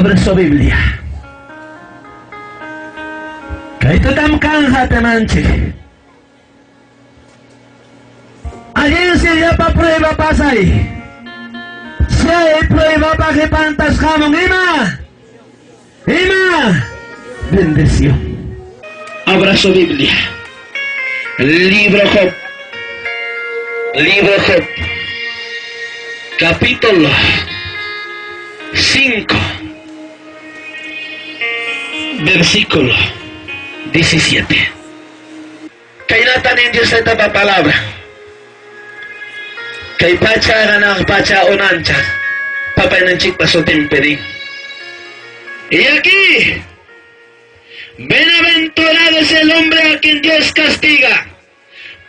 Abre su Biblia. Kay tutam kanja temanchik. Allinsi llapa prueba pasay. Chay pruebapa qipantas hamun ima. Ima. Bendición. Abra su Biblia. Libro Job. Libro Job. Capítulo 5. Versículo 17. Kaynata nin Dios taytapa palabra. Kay pacha ganaq pacha unancha. Papayninchikpa sutinpi nin. Y aquí, bienaventurado es el hombre a quien Dios castiga.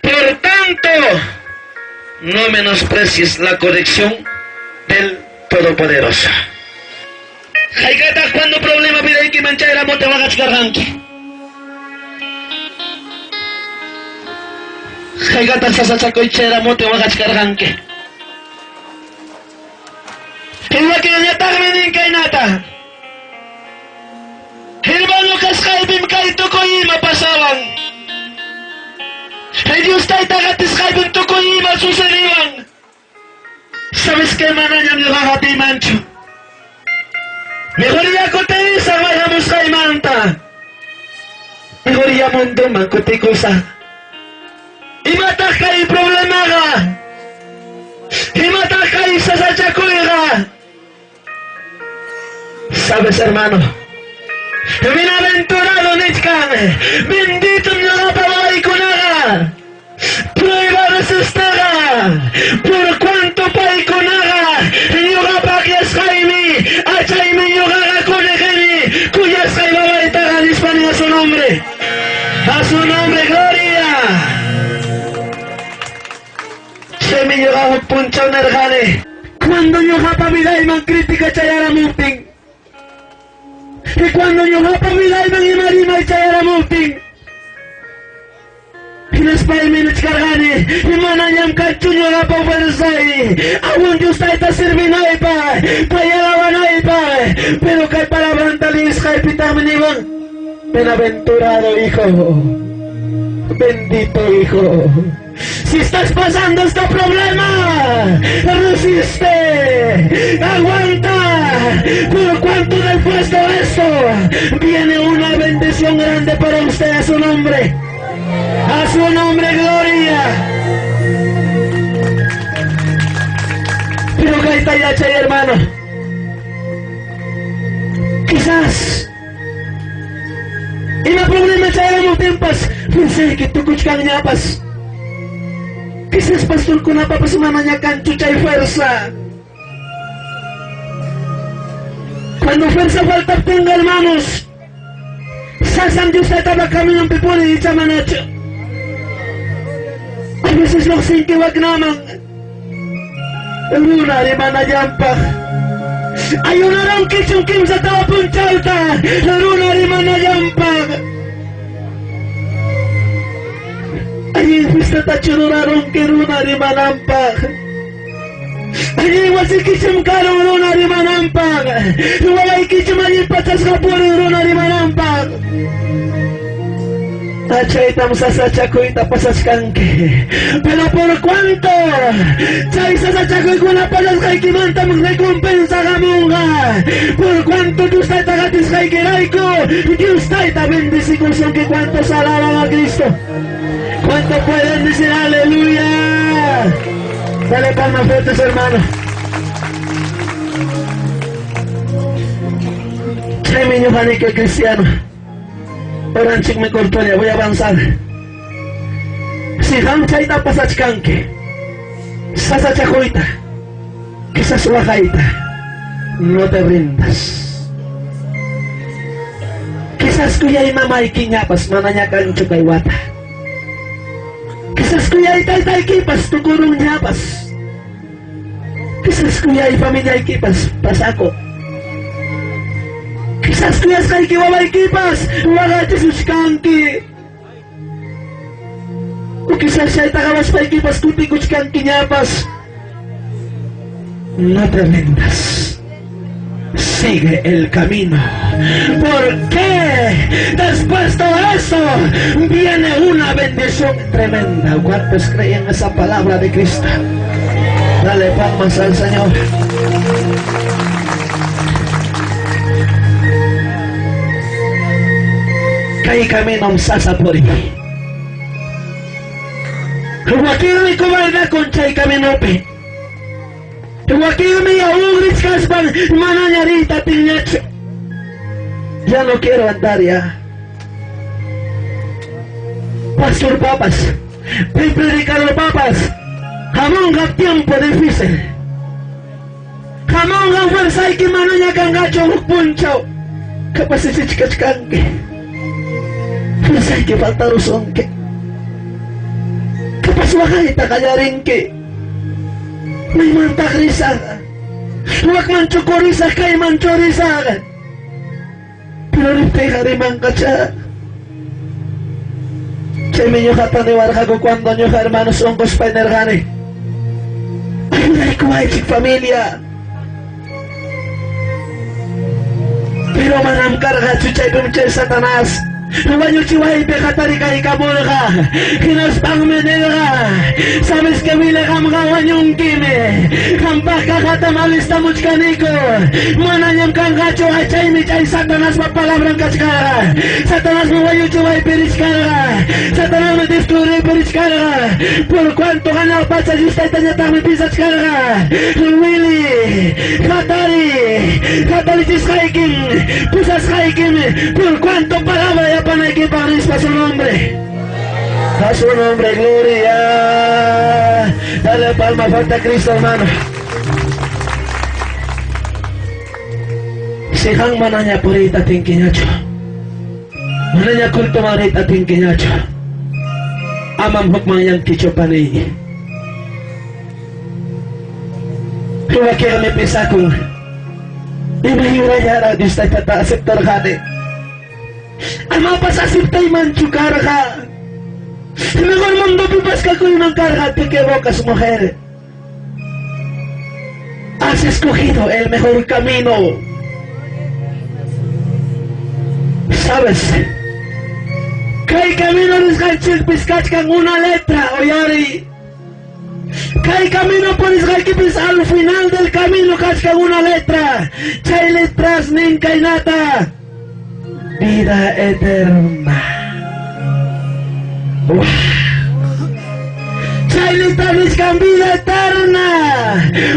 Por tanto, no menosprecies la corrección del Todopoderoso. Haykataq cuando problema vidaykiman chayaramutin waqachkarqanki. Haykataq sasachakuy chayaramutin waqachkarqanki. Wakinñataqmi nin kaynata. Hermano kasqaypim kay tukuy ima pasawan. Hey Dios tayta qatisqaypim tukuy ima sucediwan. ¿Sabes qué? Manañam ñuqaqa atiymanchu. Mejor ya kutisaq mayhamusqaymanta. Mejor ya mundoman kutikusaq. Imataq kay problemaqa? Imataq kay sasachakuyqa? Sabes, hermano, bienaventurado nichkan, bendito ñuqapa wawaykunaqa, prueba resistiqa, por cuanto paykunaqa ñuqapa akllasqaymi, achaymi ñuqaqa corregini, kuyasqay wawaytaqa nispa a su nombre. A su nombre, gloria. Chaymi ñuqa huk punchaw nirqani, cuando ñuqapa vidayman crítica chayaramuptin, y cuando ñuqapa vidayman ima rimay chayaramuptin, hinaspaymi nichkarqani, manañam kanchu ñuqapa fuerzay, aún Dios tayta servinaypaq, pay alabanaypaq, pero kay palabranta leesqaypitaqmi niwan, bienaventurado hijo, bendito hijo. Si estás pasando este problema, resiste, aguanta. Por cuanto después de esto viene una bendición grande para usted. A su nombre, a su nombre, gloria. Pero kayta yachay, hermano. Quizás ima problema chayaramuptinpas, pensé que tukuchkanñapas. Quizás pastorkunapapas manaña kanchu chay fuerza. Cuando fuerza faltaptinqa, hermanos, sasam Dios taytapa caminonpi puriy icha manachu. A veces lluqsinki waknaman, runa rimanallanpaq. Ayunarankichum kimsa tawa punchawta, runa rimanallanpaq. Allin fiestatachu rurarunki runa rimananpaq. Allin wasikichum karun runa rimananpaq. Wawaykichum allin pachasqa purin runa rimananpaq. Chaytam sasachakuyta pasachkanki. Pero por cuanto chay sasachakuykuna pasasqaykimantam recompensa hamunqa. Por cuanto Dios tayta qatisqaykirayku, Dios tayta bendecikusunki. Cuantos alaban a Cristo. ¿Cuánto pueden decir aleluya? Dale palmas fuertes, hermano. Chaymi ñuqaniki cristiano. Oranchikmi cortoña, voy a avanzar. Si qam chayta pasachkanki, sasachakuyta, quizás waqayta, no te rindas. Quizás kuyay mamaykiñapas manaña kanchu kay wata. Quizás kuyay taytaykipas tukurunñapas. Quizás kuyay familiaykipas pasako. Quizás kuyasqayki wawaykipas waqachisuchkanki. O quizás chayta qawaspaykipas kutikuchkankiñapas. No te rindas. Sigue el camino. Porque después de eso viene una bendición tremenda. ¿Cuántos creen esa palabra de Cristo? Dale palmas al Señor. Kay camino sasa puri. Wakinmi cobarde chay caminopi. Wakinmi augrichkaspan manaña riyta atinñachu. Ya no quiero andar ya. Pastor papas, predicador papas, hamunqa tiempo difícil. Hamunqa fuerzayki manaña kanqachu huk punchaw. Kapasichichkachkanki. Fuerzayki faltarusunki. Kapas waqayta qallarinki. Maymantaq risaq. Wakman chukurisaq, kayman churisaq. Pero riptiyqa rimanqacha. Chaymi ñuqata niwarqaku cuando ñuqa hermanos unquspay nirqani. Ayudaykuwaychik familia. Pero manam karqachu chaypim chay Satanás. Wañuchiwaypi hatarikaykamurqa. Hinaspanmi nirqa. Sabes que wila qamqa wañunkimi. Qampaqqa hatam alistamuchkaniku. Manañam kanqachu chaymi chay Satanaspa palabran kachkarqa. Satanasmi wañuchiwaypi richkarqa. Satanasmi destruirpi richkarqa. Por cuanto hanaq pacha Dios taytañataqmi pisachkarqa. Wili, hatari, hatarichisqaykim, pusasqaykim, por cuanto palabra yapanaykipaq nispa su nombre. A su nombre, gloria. Dale palma fuerte a Cristo, hermano. Si qam manaña puriyta atinkiñachu. Manaña cultoman riyta atinkiñachu. Amam hukmanyankichu paniy. Wakinmi pisakun. Imay Dios taytata aceptarqani. Amapas aceptaymanchu karqa. Mejor mundopipas kakuyman karqa. Te equivocas, mujer. Has escogido el mejor camino. ¿Sabes? Kay camino nisqanchikpis kachkan una letra, oyari. Kay camino purisqaykipis al final del camino kachkan una letra. Chay letras nin kaynata. Vida eterna. Wow. Chay letra nichkan vida eterna.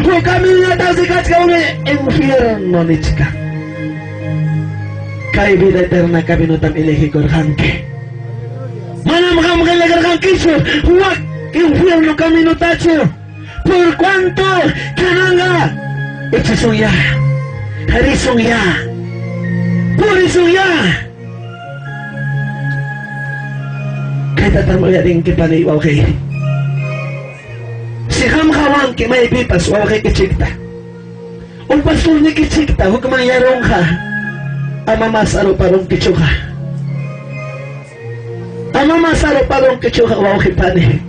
Huk caminota kachkan infierno nichkan. Kay vida eterna caminotam elegikurqanki. Manam qamqa elegirqankichu wak infierno caminotachu. Por cuanto kananqa ichisunya, risunya, purisunya. Kaytatam uyarinki pani wawqiy. Si qamqa wanki maypipas wawqiykichikta. Un pastornikichikta hukmanyarunqa. Ama mas aruparunkichuqa. Ama mas aruparunkichuqa wawqi pani.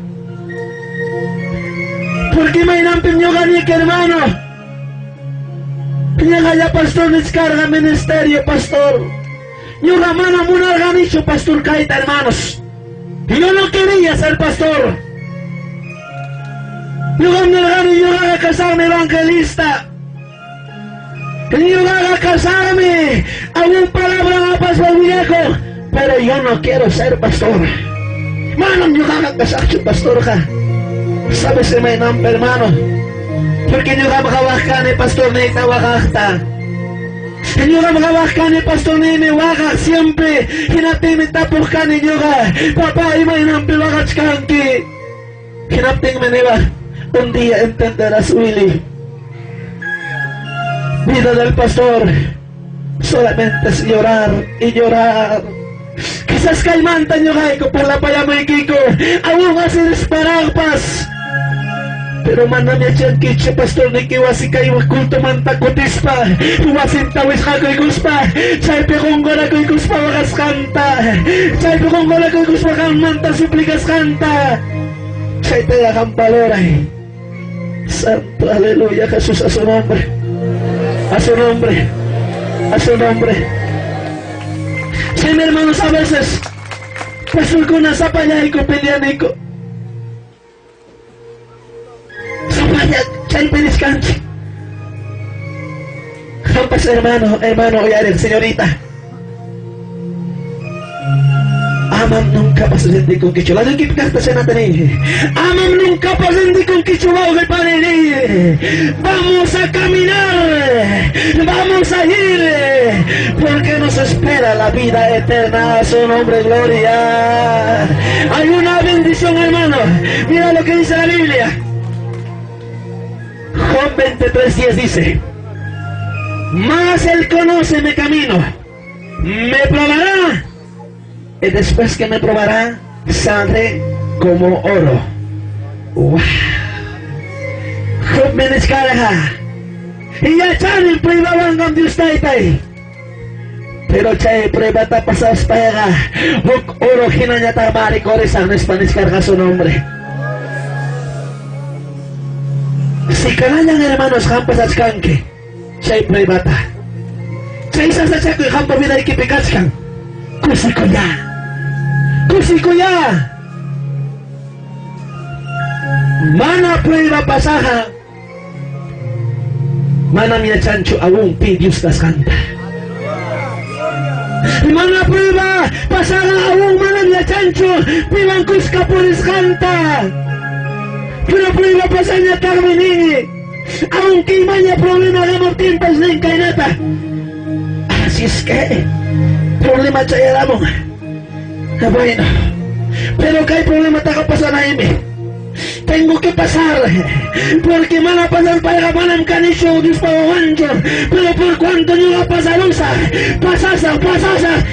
Porque maynampim ñuqaniki hermano. Ñuqalla pastor nichkarqa ministerio pastor. Ñuqa mana munarqanichu pastor kayta, hermanos. Yo no quería ser pastor. Ñuqam nirqani ñuqaqa kasaqmi evangelista. Ñuqaqa kasaqmi algún palabra apaspa willakuq, pero yo no quiero ser pastor. Manam ñuqaqa kasaqchu pastorqa. ¿Sabes imaynampa, hermano? Porque ñuqam qhawaq pastor niyta waqaqta. Ñuqam qhawaq kani pastor niymi waqaq siempre. Hinaptinmi tapuq kani ñuqa. Papá, imaynampi waqachkanki. Hinaptinmi niwaq, un día entenderás, Willy. Vida del pastor solamente es llorar y llorar. Quizás kaymanta ñuqayku parlapayamuykiku, aún así disparaqpas. Pero manam yachankichu pastor niki wasi kay cultomanta kutispa, wasinta wisqakuykuspa, chaypi qunqurakuykuspa waqasqanta, chaypi qunqurakuykuspa qammanta suplicasqanta. Chayta qam valoray. Santo, aleluya, Jesús, a su nombre. A su nombre. A su nombre. Sí, mi hermanos, a veces pastorkuna sapallayku peleaniku. Sapalla chaypi niskanchik. Qampas hermano, hermano, uyariq señorita. Amam nuncapas rendikunkichu. Laduykipi kaqta chaynata niy. Amam nuncapas rendikunkichu, wawqi panini. Vamos a caminar. Vamos a ir. Porque nos espera la vida eterna. A su nombre, gloria. Hay una bendición, hermano. Mira lo que dice la Biblia. Job 23:10 dice: Mas él conoce mi camino, me probará, y después que me probará, saldré como oro. ¡Wow! Job me descarga. Y yachanin pruebawanqam Dios taytay. Pero chay pruebata pasaspaqa huk oro hinañataqmá rikurisaq nispa niskarqa su nombre. Si kanallan hermanos qam pasachkanki chay pruebata, chay sasachakuy qampa vidaykipi kachkan, kusikuyá, kusikuyá. Mana prueba pasaqa manam yachanchu aún pi Dios kasqanta. Mana prueba pasaqa aún manam yachanchu piwan kuska purisqanta. Pero prueba pasañataqmi nini, aunque imaña problema hamuptinpas nin kaynata. Así es que problema chayaramun. Bueno, pero kay problema taqa pasanaymi. Tengo que pasar, porque mana pasar payqa manam kanichu Diospa wawanchu, pero por cuanto ñuqa pasarusaq, pasasaq, pasasaq.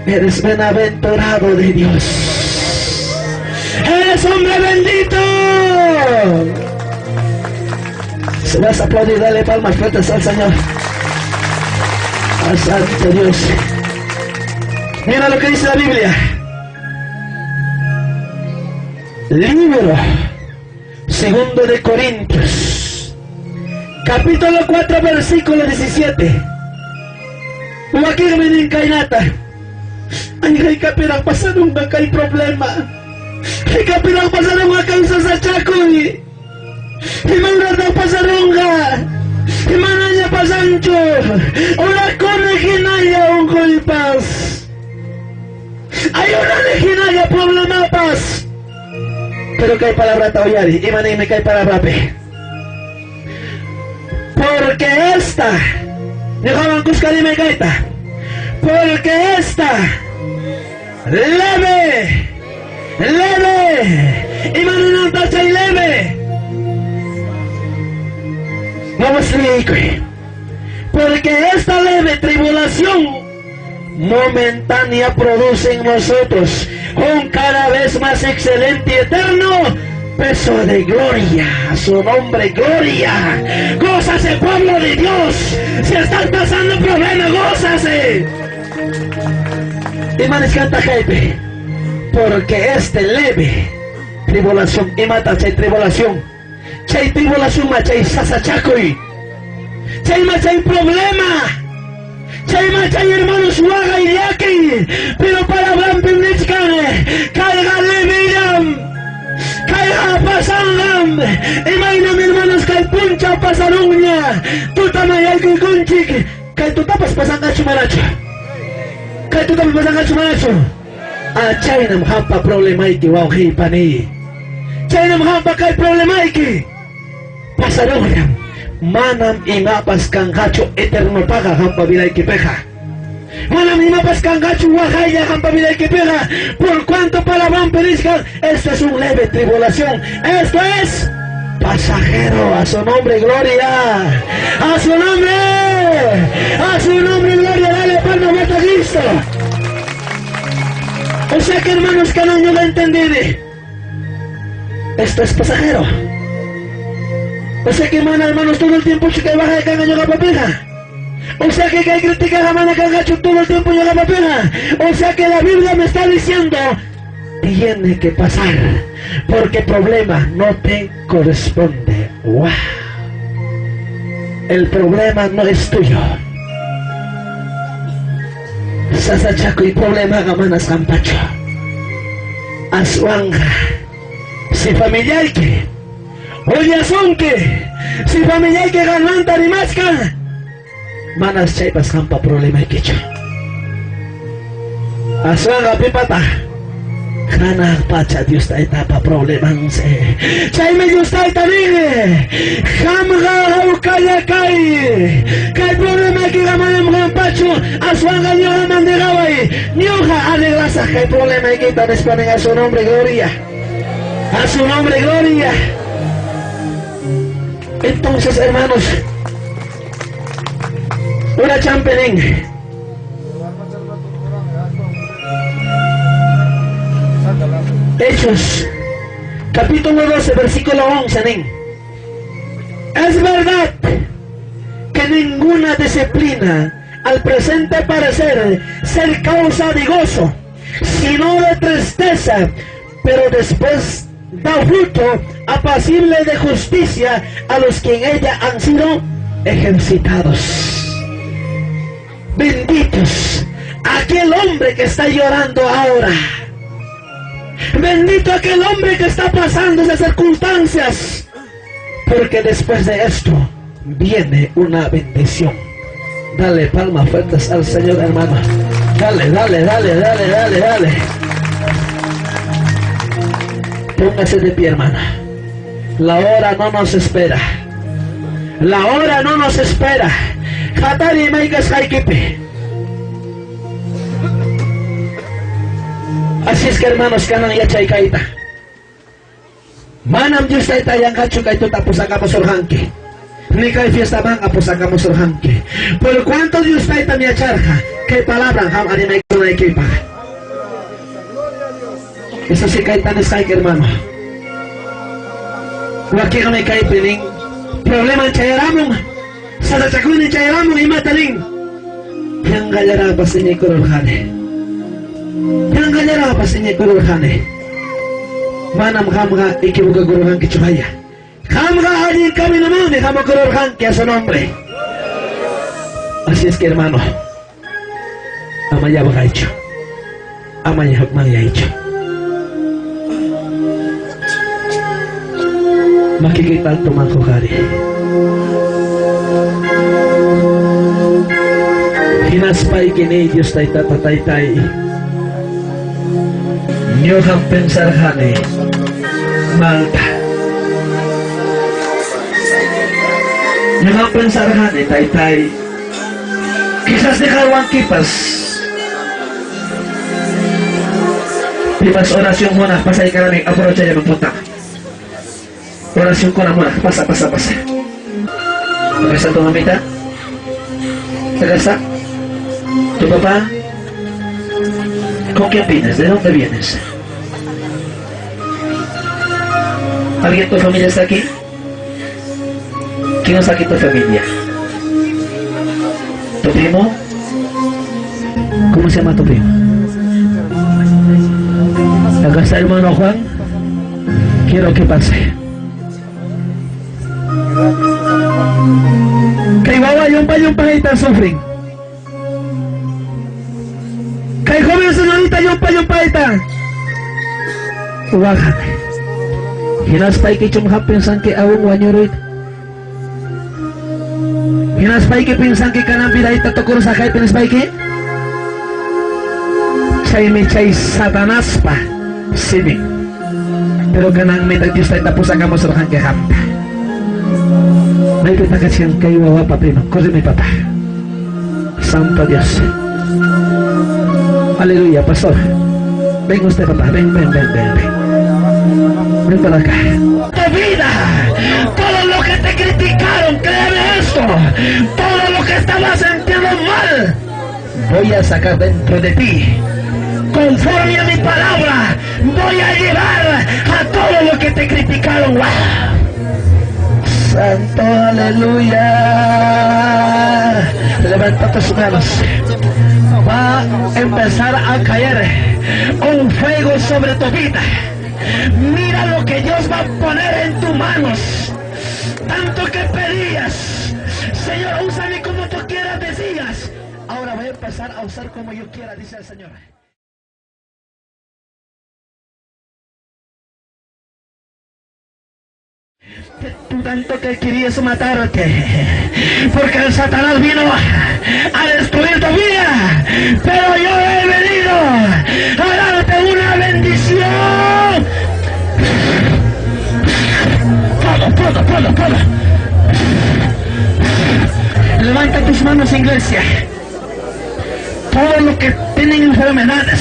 Eres bienaventurado de Dios. Eres hombre bendito. Se vas a aplaudir, dale palmas fuertes al Señor. Al Santo Dios. Mira lo que dice la Biblia. Libro segundo de Corintios, capítulo 4, versículo 17. Wakinmi nin kaynata. Ay, haykapiraq pasarunqa kay problema. Haykapiraq pasarunqa kay sasachakuy. Imaynataq pasarunqa? Manaña pasanchu. Orakuna hinalla unquypas. Ayunani hinalla problemapas. Pero kay palabrata uyari, imanaymi kay palabrapi. Porque esta, ñuqawan kuska rimay kayta. Porque esta leve, leve, imanananta chay leve. Vamos liykuy. Porque esta leve tribulación momentánea produce en nosotros un cada vez más excelente y eterno peso de gloria. A su nombre, gloria. Gózase, pueblo de Dios. Si estás pasando problemas, gózase. Imanes canta Jaime. Porque este leve tribulación, y mata chay tribulación, chay tribulación, chay sasachakuy, chay machay problema, chay machay hermanos waga y llaki, pero para Abraham pimnichkan, caiga levillam, caiga pasangam, imaynam hermanos kay puncha pasarunña, tutamayaykuy kunchik, kay tutapas pasanqachu manachu, kay tutapas pasanqachu manachu. Ah, chaynam hampa problemayki wawqiy paniy, chaynam hampa kay problemayki pasarunñam. Manam imapas kanqachu eternopaqa hampa vidaykipiqa. Manam imapas kanqachu waqaylla hampa vidaykipiqa. Por cuanto palabrampi nisqan, esto es un leve tribulación, esto es pasajero. A su nombre, gloria. A su nombre, a su nombre, gloria. Dale palmas a Cristo. O sea que, hermanos, que no lo entendí. Esto es pasajero. O sea que, hermano, hermanos, todo el tiempo que baja de canga yoga papeja. O sea que hay crítica a mana cangacho todo el tiempo yoga papeja. O sea que la Biblia me está diciendo, tiene que pasar, porque problema no te corresponde. ¡Wow! El problema no es tuyo. Sasachakuy problemaqa manas qampachu. Aswanqa si familiayki ullasunki, si familiayki qanmanta rimachkan, manas chaypas qampa problemaykichu. Aswanqa pipata hanaq pacha Dios Taytapa problemansi. Chaymi Dios Tayta nin, qamqa hawkalla kay. Kay problemaykiqa manam qampachu, aswanqa ñuqaman niqaway. Ñuqa arreglasaq kay problemaykita nispa nin. A su nombre gloria. A su nombre gloria. Entonces, hermanos, una champenin. Hechos, capítulo 12, versículo 11, nin. Es verdad que ninguna disciplina al presente parecer ser causa de gozo, sino de tristeza, pero después da fruto apacible de justicia a los que en ella han sido ejercitados. Benditos aquel hombre que está llorando ahora. Bendito aquel hombre que está pasando esas circunstancias. Porque después de esto viene una bendición. Dale palmas fuertes al Señor, hermano. Dale, dale, dale, dale, dale, dale. Póngase de pie, hermana. La hora no nos espera. La hora no nos espera. Hatari maikas haikipi. Así es que, hermanos, kanan yachay kaita. Manam Dios tayta yanqachu kay tuta pusakamusurqanki. Ni kay fiesta man pusakamusurqanki. Por cuanto Dios tayta yacharqa, kay palabra ham animaykunaykipaq. Eso sí kayta nisqayki, hermano. Wakinmi kaypi nin, problema chayaramun, sasachakuynin chayaramun, imata nin. Yanqallarapas iñikururqani. Yanqallarapas iñikururqani. Manam qamqa equivocakururqankichu vaya. Qamqa allin caminomanmi hamukururqanki a su nombre. Así es que, hermano, ama yabaqaychu. Ama hukmanyaychu. Makikita alto manjuhari. Hinaspayki ni Dios taytata taytay. Ñuqam pensarqani malta. Ñuqam pensarqani taytay. Quizás dejarwankipas. Pipas oración muna, pasay karami, aprovecha ya punta. Oración con amor, pasa, pasa, pasa. ¿Acá está tu mamita? ¿Acá está? ¿Tu papá? ¿Con quién vienes? ¿De dónde vienes? ¿Alguien de tu familia está aquí? ¿Quién está aquí tu familia? ¿Tu primo? ¿Cómo se llama tu primo? Acá está hermano Juan. Quiero que pase. Kay wawa yumpa yumpahita sufren. Kay joven señorita yumpa yumpahita. Wahane. Hinaspayki chumha pensanki awun wañuruit. Hinaspayki pensanki kanan vidayta tukurusaqay pinaspayki. Chaymi chay Satanaspa simin. Pero kanan mi Dios tayta pusakamusurqanki qamta. Maypi takachkan kay wawapa primo. Corre mi papá. Santo Dios. Aleluya, pastor. Ven usted, papá. Ven, ven, ven, ven, ven. Ven para acá. Tu vida, todo lo que te criticaron, créeme esto, todo lo que estabas sintiendo mal, voy a sacar dentro de ti. Conforme a mi palabra, voy a llevar a todo lo que te criticaron. ¡Wow! Santo, aleluya. Levanta tus manos. Va a empezar a caer un fuego sobre tu vida. Mira lo que Dios va a poner en tus manos. Tanto que pedías, Señor, úsame como tú quieras, decías. Ahora voy a empezar a usar como yo quiera, dice el Señor. Que tú tanto que querías matarte, porque el Satanás vino a destruir tu vida, pero yo he venido a darte una bendición. Todo, todo, todo, todo. Levanta tus manos, iglesia. Todo lo que tienen enfermedades,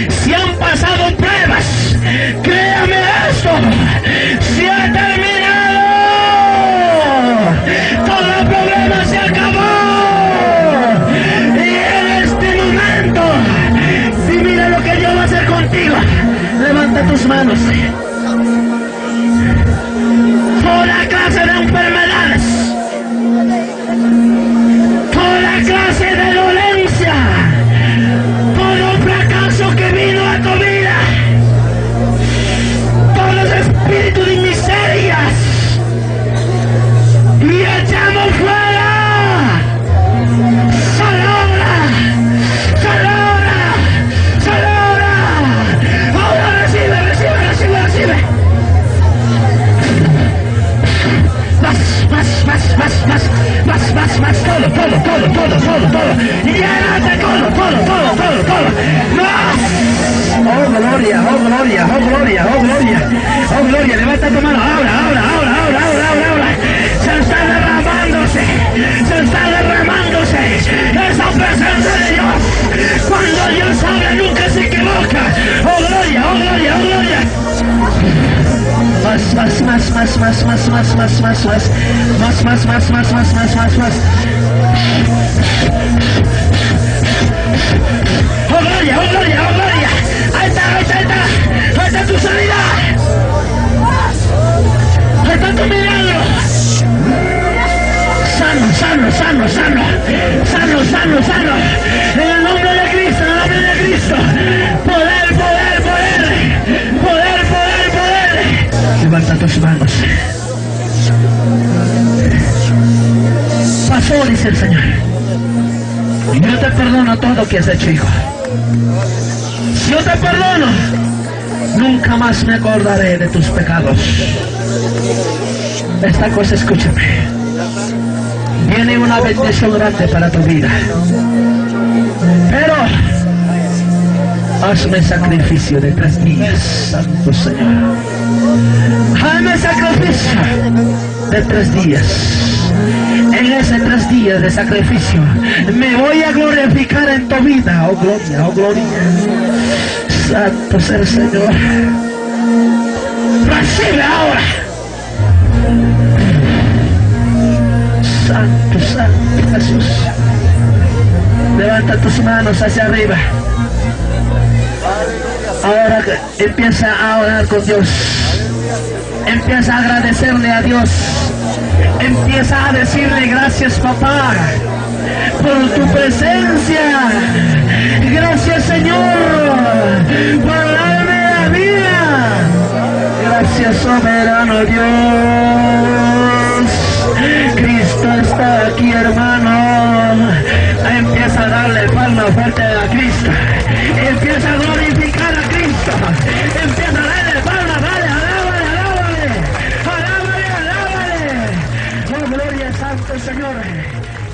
si han pasado pruebas, créame esto, se ha terminado. Todo problema se acabó. Y en este momento, si mira lo que Dios va a hacer contigo, levanta tus manos. Toda clase de enfermedades, toda clase de dolencia, todo fracaso que vino a tu vida, todo ese espíritu de miserias, y echamos fuera. ¡Sal ahora! ¡Sal ahora! ¡Sal ahora! ¡Ahora recibe, recibe, recibe, recibe! Más, más, más, más, más, más, más, más, todo, todo, todo, todo, todo, todo. Llénate todo, todo, todo, todo, todo. Más. Oh, gloria, oh, gloria, oh, gloria, oh, gloria. Oh, gloria, levanta tu mano. Ahora, ahora, ahora, ahora, ahora, ahora, ahora. Se está derramándose, se está derramándose esa presencia de Dios. Cuando Dios habla nunca se equivoca. Oh, gloria, oh, gloria, oh, gloria. Más, más, más, más, más, más, más, más, más, más, más, más, más, más, más, más, más, más. Oh, gloria, oh, gloria, oh, gloria. Ahí está, ahí está, ahí está. Ahí está tu salida. Ahí está tu milagro. Sano, sano, sano, sano. Sano, sano, sano. En el nombre de Cristo, en el nombre de Cristo. Poder, poder, poder. Poder, poder, poder. Levanta tus manos. Pasó, dice el Señor. Yo te perdono todo lo que has hecho, hijo. Si yo te perdono, nunca más me acordaré de tus pecados. Esta cosa, escúchame. Viene una bendición grande para tu vida. Pero hazme sacrificio de 3 días, Santo Señor. Hazme sacrificio de 3 días. En esos 3 días de sacrificio me voy a glorificar en tu vida. Oh gloria, oh gloria. Santo sea el Señor. Recibe ahora. Santo, Santo Jesús. Levanta tus manos hacia arriba. Ahora empieza a orar con Dios. Empieza a agradecerle a Dios. Empieza a decirle gracias, papá, por tu presencia. Gracias, Señor, por darme la vida. Gracias, soberano Dios. Cristo está aquí, hermano. Empieza a darle palma fuerte a Cristo. Empieza a glorificar a Cristo. Empieza a darle palma, dale, alábale, alábale. Alábale, alábale. Oh, gloria santo Señor.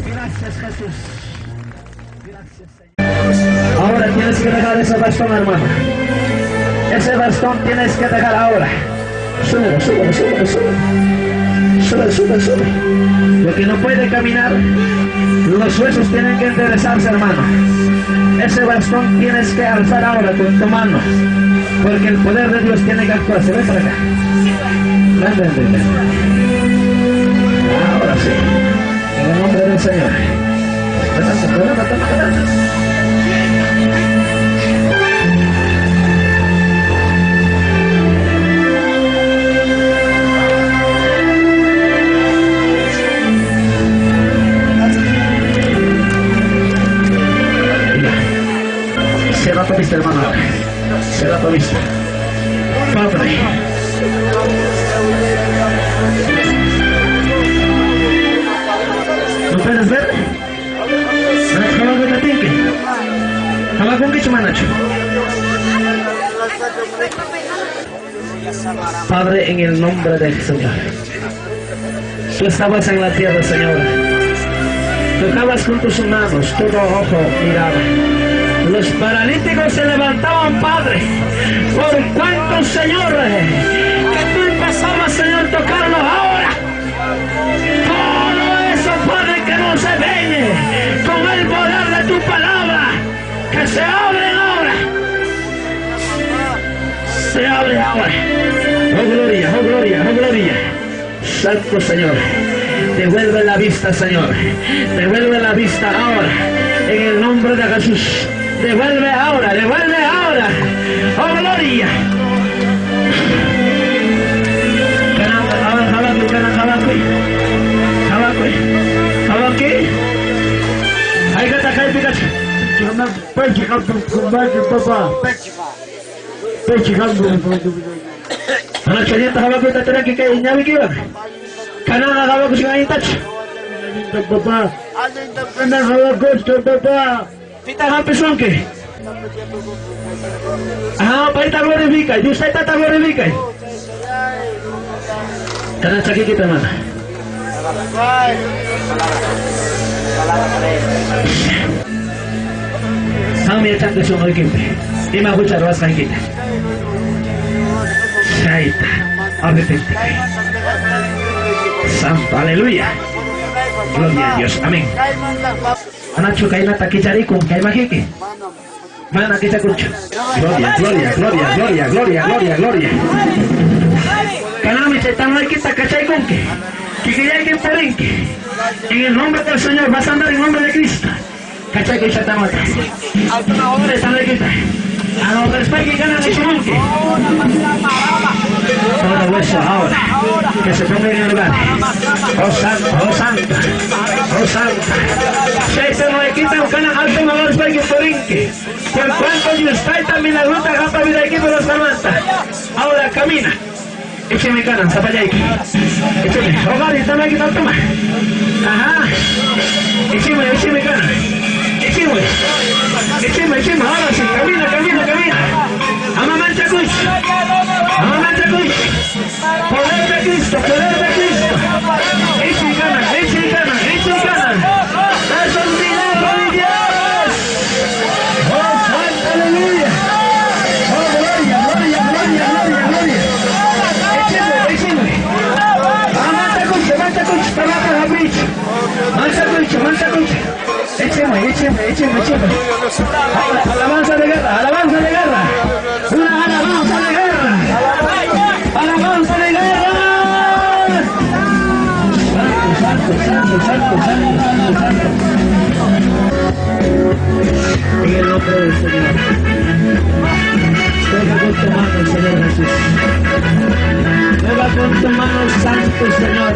Gracias, Jesús. Gracias, Señor. Ahora tienes que dejar ese bastón, hermano. Ese bastón tienes que dejar ahora. Sube, sube, sube, sube. Sube, sube, sube. Lo que no puede caminar, los huesos tienen que enderezarse, hermano. Ese bastón tienes que alzar ahora con tu mano, porque el poder de Dios tiene que actuar. Se ve para acá. Ven, ven, ven, ven. Ahora sí. En el nombre del Señor. Levanta, levanta, levanta. Cierra tu vista, hermano. Cierra tu vista. Padre. ¿No puedes ver? Chaynachu manachu? Padre, en el nombre del Señor. Tú estabas en la tierra, Señor. Tocabas con tus manos, todo ojo miraba. Los paralíticos se levantaban, Padre. Por cuanto, Señor, que tú empezabas, Señor, tocarlos ahora. Todo eso, Padre, que no se ven con el poder de tu palabra, que se abren ahora. Se abre ahora. Oh gloria, oh gloria, oh gloria. Santo Señor, devuelve la vista, Señor. Devuelve la vista ahora. En el nombre de Jesús. Devuelve ahora, devuelve ahora. Oh gloria. Ajá, paita glorifica, yo sé tata glorifica. Kana sakit kita mana? Kami yachan sunquykipi. Ima hucha ruwasqaykita. Chayta arrepente. Santo, aleluya. Gloria a Dios, amén. Anachu kaynata kicharikun kaymajiki. Mana kichakunchu. Gloria, gloria, gloria, gloria, gloria, gloria, gloria. Kanami chaytamaykita kachaykunki. Kikillaykin purinki. En el nombre del Señor, vas a andar en nombre de Cristo. Kachaykuy chatamata. Chaytamaykita. A los que ganan el chunque. Todo hueso ahora que se ponga en el lugar. Oh santo, oh santo, oh santo. Por cuanto Dios está milagrota, gapa vida equipo los levanta. Ahora camina. Écheme canan, zapallayki. Écheme. Hogar y también toma. Ajá. Écheme, écheme canan. Écheme. Écheme, écheme. Ahora sí, camina, camina, camina. Amamanchakuy. Amamanchakuy. Poder de Cristo, poder de Cristo. Écheme canan, écheme canan, écheme canan. Es un milagro de Dios. Oh, santo, aleluya. Oh, gloria, gloria, gloria, gloria, gloria. Écheme, écheme, écheme, écheme. Ahora, alabanza de guerra, alabanza de guerra. Una alabanza de guerra. Alabanza de guerra. Santo, santo, santo, santo, santo, santo. En el nombre del Señor. Toca con tu mano, Señor Jesús. Toca con tu mano, Santo Señor.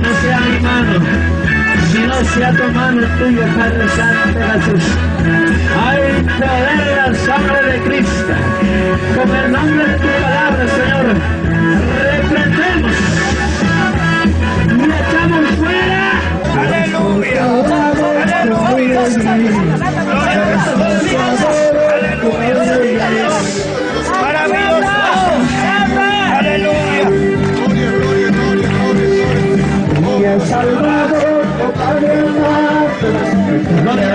No sea mi mano, sino sea tu mano tuya, Padre Santo Jesús. Hay poder en la sangre de Cristo. Con el nombre de tu palabra, Señor, reprendemos y echamos fuera. Aleluya. Aleluya. Maravilloso. Aleluya. Salvador, oh Padre amado,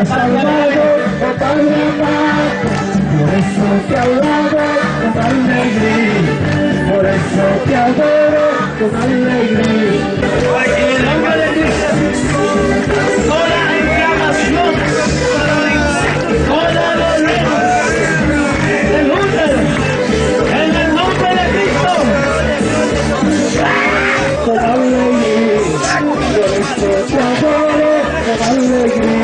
Salvador, oh Padre amado, por eso te alabo con alegría, por eso te adoro con alegría. En el nombre de Cristo, toda inflamación, toda dolor del útero, en el nombre de Cristo, con alegría. Por eso te adoro con alegría.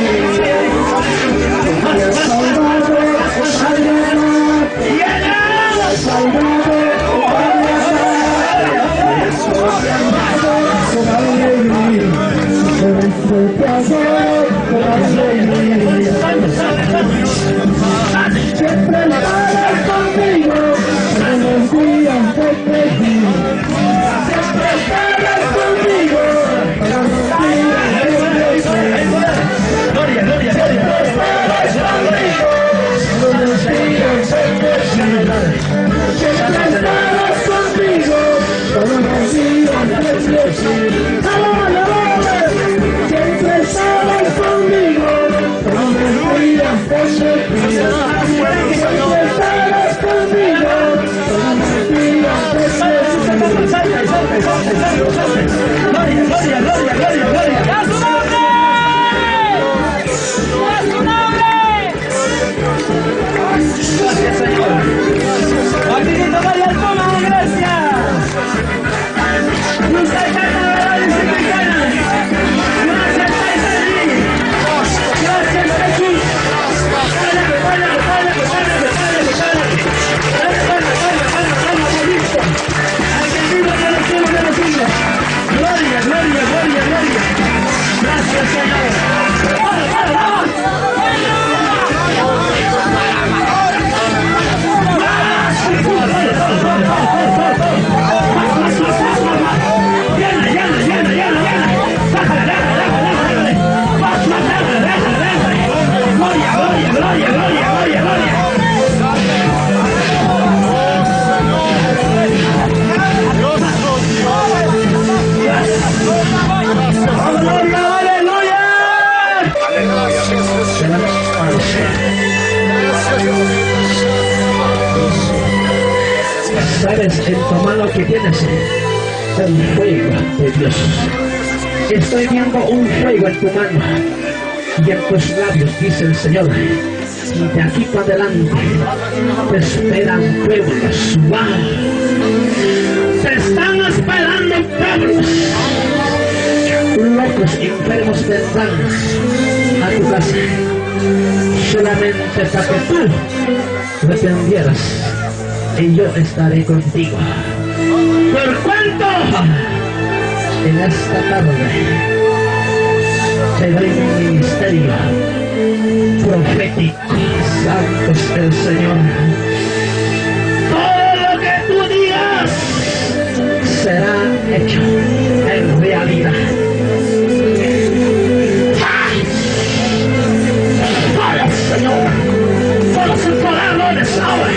Me has salvado, oh Padre amado. Me has salvado, oh Padre amado. Por eso te adoro con alegría. Por eso te adoro con alegría. Siempre estarás conmigo en los días de pedir. Siempre estarás conmigo. Gloria, gloria, gloria. Tienes en tu mano que tienes el fuego de Dios. Estoy viendo un fuego en tu mano y en tus labios, dice el Señor. De aquí para adelante te esperan pueblos. ¡Wow! Te están esperando pueblos. Locos, enfermos vendrán a tu casa solamente para que tú dependieras y yo estaré contigo. Por cuanto en esta tarde te doy mi ministerio profético. Santo es el Señor. Todo lo que tú digas será hecho en realidad. ¡Para, Señor! Todos los poderes ahora,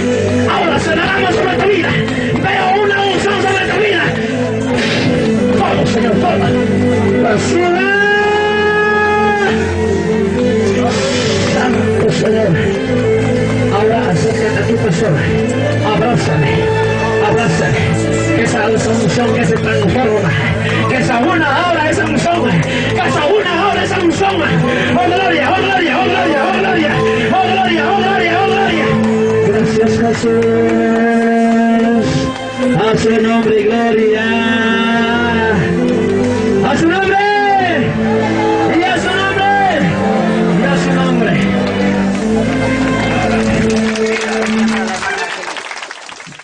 ahora se derrama sobre tu vida. Veo una unción sobre tu vida. Todo, Señor, todo. Recibe. Santo Señor. Ahora acércate a tu persona. Abrázame. Abrázame. Esa unción que se transforma. Que esa una ahora esa unción. Que esa una ahora esa unción. Oh gloria, oh gloria, oh gloria, oh gloria. Oh gloria, oh gloria, oh gloria. Gracias Jesús. A su nombre gloria. A su nombre.